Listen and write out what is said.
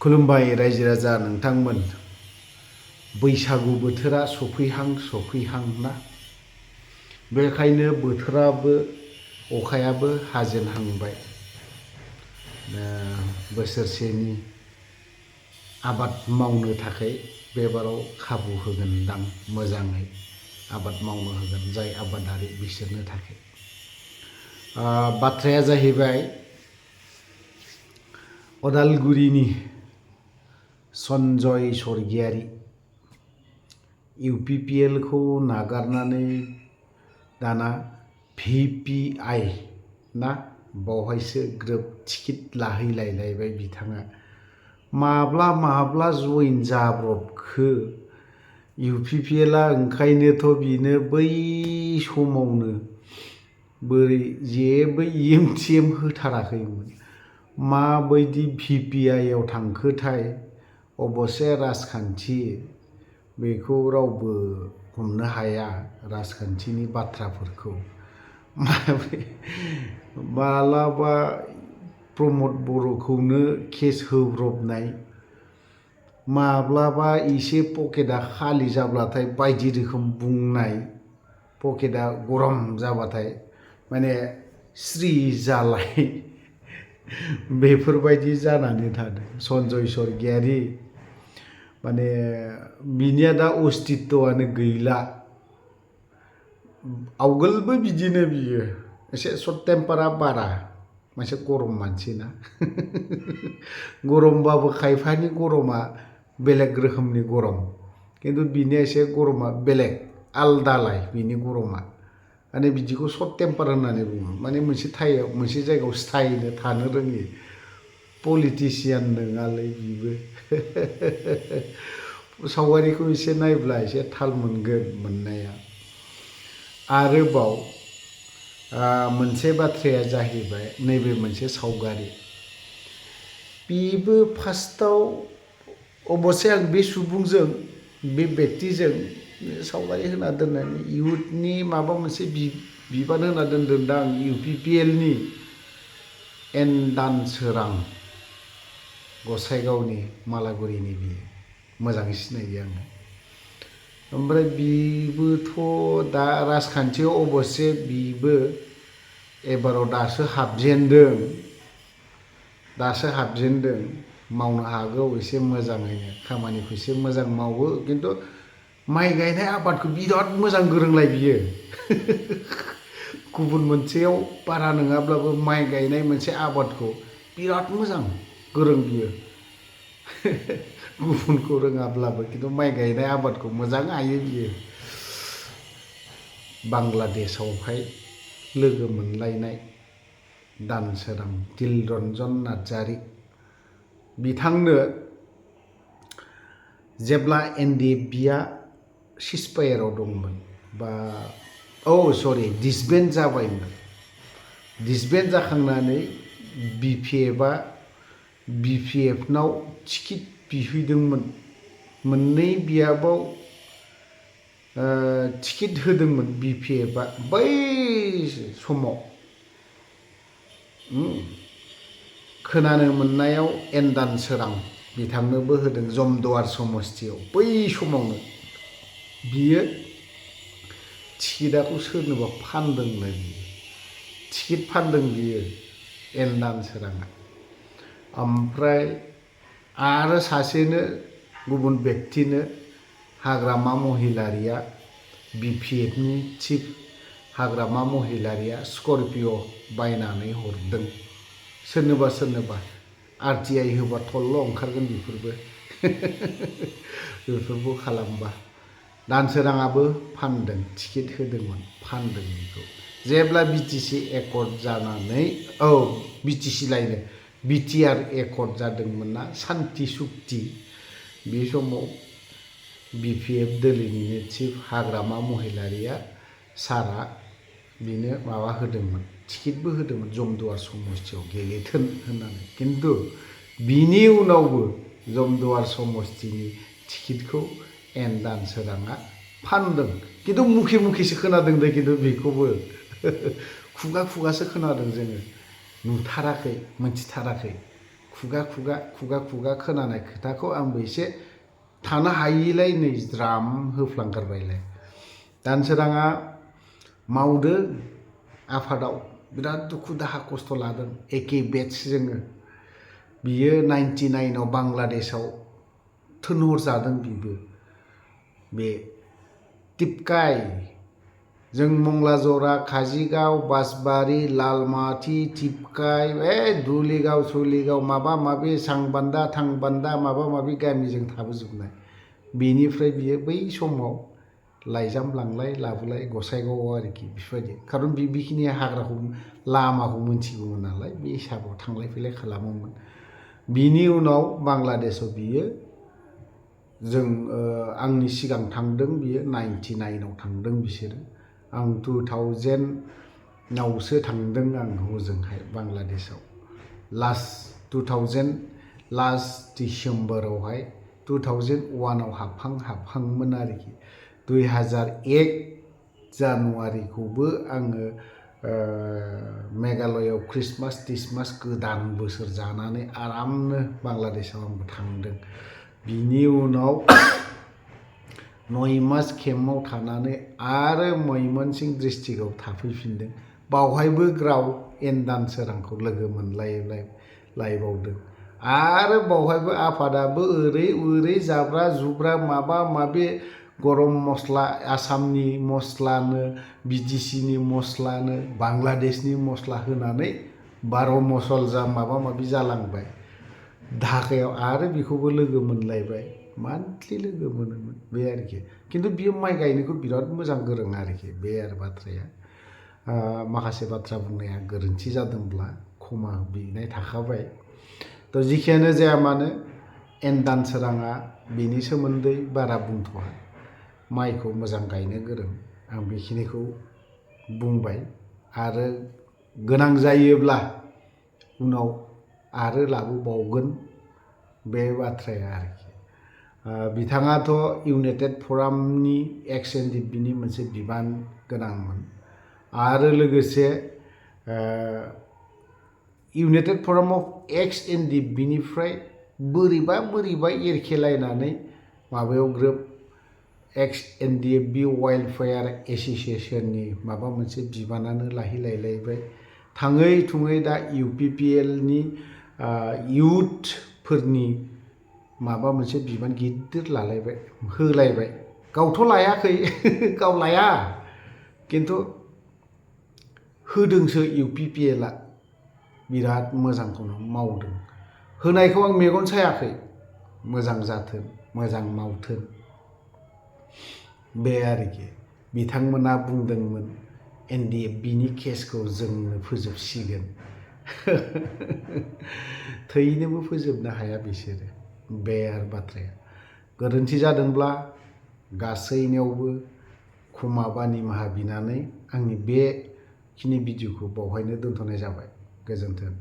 खुलुमबाय रायजो राजा नोंथांमोन। बैसागु बोथोरा सफैहां ना। बेखायनो बोथोराबो अखायाबो हाजेनहांबाय। बोसोरसेनि आबाद मावनो थाखाय बेबाराव खाबु होगोनदां, मोजाङै आबाद मावनो होगोन जाय आबादारि बिसोरनो थाखाय। बाथ्राया जाहैबाय अदालगुरिनि सन्जय स्वर्गियारि UPPL खौ नागारनानै दाना VPI ना बावहायसो ग्रोब टिकेट लाहैलायलायबाय बिथाङा। माब्ला जइन जाब्रबखो UPPL आ ओंखायनोथ' बिनो बै समावनो बोरै जेबो EMTM होथाराखैमोन। माबायदि VPI आव थांखोथाय, अबसे राजखान्थि बेखौ रावबो हमनो हाया। राजखान्थिनि बाथ्राफोरखौ मालाबा प्रमद बर'खौनो केस होब्रबनाय, माब्लाबा एसे पकेटआ खालि जाब्लाथाय बायदि रोखोम बुंनाय, पकेटआ गरम जाबाथाय माने स्रि जालाय बेफोरबायदि जानानै थादों सन्जय स्वर्गियारि। माने बिनिया दा अस्तित्वआनो गैला। आवगोलबो बिदिनो बियो एसे सर्ट टेम्पारा बारा, मोनसे गरम मानसि ना गरमबाबो खायफानि गरमा बेलेग रोखोमनि गरम, खिन्थु बिनिया एसे गरमा बेलेग आलदालाय बिनि गरमा। माने बिदिखौ सर्ट टेम्पार होननानै बुङो। माने मोनसे जायगायाव स्थायिनो थानो रोङि पलिटिसियान नङालै बिबो सावगारिखौ एसे नायब्ला एसे थाल मोनगोन मोननाया। आरोबाव मोनसे बाथ्राया जाहैबाय नैबे मोनसे सावगारि। बेबो फार्स्टआव अबसे आं बे सुबुंजों, बे बेक्तिजों सावगारि होना दोननानै इयुथनि माबा मोनसे बिबान होना दोनदोंदां UPPL नि एन दानसोरां गसाइगावनि मालागुरिनि बियो मोजाङै सिनायो आङो। ओमफ्राय बिबोथ' दा राजखान्थियाव अबसे बिबो एबाराव दासो हाबजेनदों। मावनो हागौ एसे मोजाङैनो खामानिखौ एसे मोजां मावो, खिन्थु माइ गायनाय आबादखौ बिराद मोजां गोरोंलाय बियो गुबुन मोनसेयाव बारा नङाब्लाबो माइ गायनाय मोनसे आबादखौ बिराद मोजां गोरों बियो गुबुनखौ रोङाब्लाबो खिन्थु माइ गायनाय आबादखौ मोजां हायो बियो। बांलादेशआवहाय लोगो मोनलायनाय दानसोरां दिलरन्जन नार्जारि, बिथांनो जेब्ला NDFBआ सिजफायाराव दंमोन बा डिसबेन्ड जाबायमोन। डिसबेन्ड जाखांनानै BPFनाव टिकेट बिहैदोंमोन। मोननै बियाबाव टिकेट होदोंमोन BPFआ बै समाव। खोनानो मोननायाव एन दानसोरां बिथांनोबो होदों जमदुवार समस्तियाव। बै समावनो बियो टिकेटखौ सोरनोबा फानदोंनो, टिकेट फानदों बियो एन दानसोराङा। ओमफ्राय आरो सासेनो गुबुन बेक्तिनो हाग्रामा महिलारिया, BPFनि चिफ हाग्रामा महिलारिया स्करपिय' बायनानै हरदों सोरनोबा RTI होबा थल्ल' ओंखारगोन बेफोरबो खालामबा। दानसोराङाबो फानदों, टिकेट होदोंमोन, फानदों बेखौ। जेब्ला BTC एकर्ड जानानै BTC लायनो BTR एकर्ड जादोंमोन ना, सान्ति सुक्ति, बे समाव BPF दोलोनिनो चिफ हाग्रामा महिलारिया सारआ बिनो माबा होदोंमोन, टिकेटबो होदोंमन जमदुवार समस्तियाव गेलेथों होननानै। खिन्थु बिनि उनावबो जमदुवार समस्तिनि टिकेटखौ एन दानसोराङा फानदों। खिन्थु मुखे खोनादों दे, खिन्थु बेखौबो खुगासो खोनादों जोङो, नुथाराखै, मोनथिथाराखै। खुगा खोनानाय खोथाखौ आंबो एसे थानो हायिलाय नै ज्राम होफ्लांगारबायलाय। दानसोराङा मावदों आफादाव बिराद दुखु दाहा खस्थ' लादों एके बेटस जोङो। बियो 99 बांलादेशआव थिनहरजादों बिबो। बे टिपकाय जों मंलाजरा, काजिगाव, बासबारि, लालमाटि, टिपकाय, दुलिगाव सुलिगाव माबा माबि सांबान्दा थांबान्दा माबा माबि गामिजों थाबोजोबनाय। बेनिफ्राय बियो बै समाव लाइजाम लांलाय लाबोलाय गसाइगावआव आरोखि बेफोरबायदि। खारन बेखिनि हाग्राखौ लामाखौ मोनथिगौमोन नालाय बे हिसाबाव थांलाय फैलाय खालामोमोन। बिनि उनाव बांलादेशआव बियो जों आंनि सिगां थांदों बियो 99 थांदों बिसोरो। आं 2000 थांदों आं हजोंहाय बांलादेशआव। लास्ट 2000 लास्ट डिसेम्बरावहाय 2001 हाबहांमोन आरोखि। 2001 जानुवारिखौबो आङो मेघालयआव ख्रिस्टमास टिसमास गोदान बोसोर जानानै आरामनो बांलादेशआव आंबो थांदों। बिनि उनाव 9 मास केम्पआव थानानै आरो मयमनसिं डिस्ट्रिक्टआव थाफैफिनदों। बावहायबो ग्राव एन दानसोरांखौ लोगो मोनलायबावदों। आरो बावहायबो आफादाबो ओरै जाब्रा जुब्रा माबा माबि गरम मस्ला आसामनि मस्लानो बिटिसिनि मस्लानो बांलादेशनि मस्ला होनानै 12 मसल माबा माबि जालांबाय। ढाकायाव आरो बेखौबो लोगो मोनलायबाय। मान्थलि लोगो मोनोमोन बे आरोखि। खिन्थु बियो माइ गायनायखौ बिराद मोजां गोरों आरोखि बे आरो बाथ्राया। माखासे बाथ्रा बुंनाया गोरोन्थि जादोंब्ला क्षमा बिनाय थाखाबाय। थ' जिखियानो जाया मानो एन दानसोराङा बेनि सोमोन्दै बारा बुंथ'वा। माइखौ मोजां गायनो गोरों आं बेखिनिखौ बुंबाय। आरो गोनां जायोब्ला उनाव आरो लाबोबावगोन बे बाथ्राया आरोखि। बिथाङाथ' इउनाइटेड फरामनि एक्स एनडिपिनि मोनसे बिबान गोनांमोन। आरो लोगोसे इउनाइटेड फराम अफ एक्स एनडिपिनिफ्राय बोरैबा एरखेलायनानै माबायाव ग्रोब एक्स एनडिएफबि वाइल्डफायार एस'सिएशननि माबा मोनसे बिबानानो लाहैलायबाय। थाङै थुङै दा इउपिपिएलनि इयुथफोरनि माबा मोनसे बिबान गिदिर होलायबाय। गावथ' लायाखै गाव लाया खिन्थु होदोंसो इउपिपिएलआ बिराद मोजांखौनो मावदों। होनायखौ आं मेगन सायाखै मोजां जाथों मोजां मावथों बे आरोखि। बिथांमोना बुंदोंमोन एनडिएफबिनि केसखौ जोंनो फोजोबसिगोन। थैनोबो फोजोबनो हाया बिसोरो बे आरो बाथ्राया। गोरोन्थि जादोंब्ला गासैनियावबो क्षमा बा निमाहा बिनानै आंनि बेखिनि भिडिअखौ बावहायनो दोनथ'नाय जाबाय। गोजोन्थों।